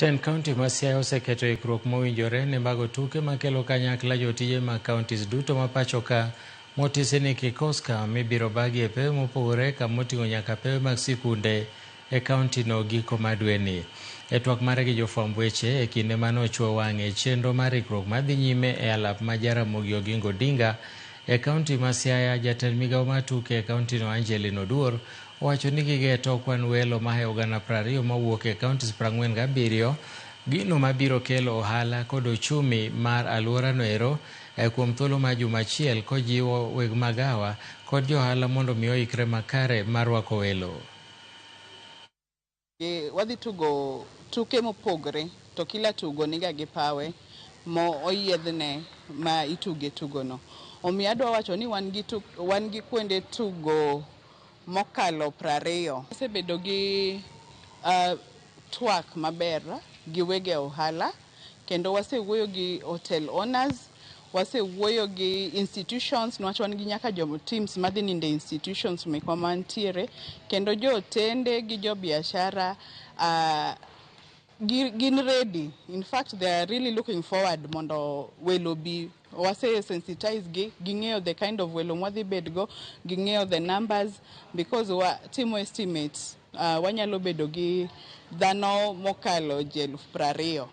Tend kaunti ma Siaya oseketo ikruok mowinjore ne mago tuke makelo kanyakla jotije mag counties duto ma pacho ka motisi ni Kikoska mibiro bagi e pewe mopogore kamoting'o nyaka pewe mag sikunde e kaunti no giko mar dweni. E twak mare gi jofwamb weche e kinde mane ochuo wang'e chenro mar ikruok madhi nyime e alap ma Jaramogi Oginga Odinga e kaunti ma Siaya, jatend migawo mar tuke e kaunti no Angeline Oduor owacho ni gigeto kwan welo mahewo 20,000 mawuok e counties 47, gino mabiro kelo ohala kod ochumi mar aluorano ero kuom thuolo mar juma achiel, kojiwo weg magawa kod johala mondo mi oikre makare mar rwako welo. Wadhi tugo tuke mopogore to kila tugo niga gi pawe mo oyiedhne ma ituge tugono. Omiyo adwa wacho ni wan gi kuonde tugo mokalo 20. Wasebedo gi twak maber gi wege ohala kendo wasewuoyo gi hotel owners, wasewuoyo gi institutions niwach wan gi nyaka jo teams madhi nindo e institutions mekwa mantiere kendo jo otende gi jo biashara gin ready. In fact, they are really looking forward mondo welo bi. Wase sensitize gi, ging'eyo the kind of welo mwadhi bedgo, ging'eyo the numbers because watimo estimates wanyalo bedo gi dhano mokalo ji 20,000.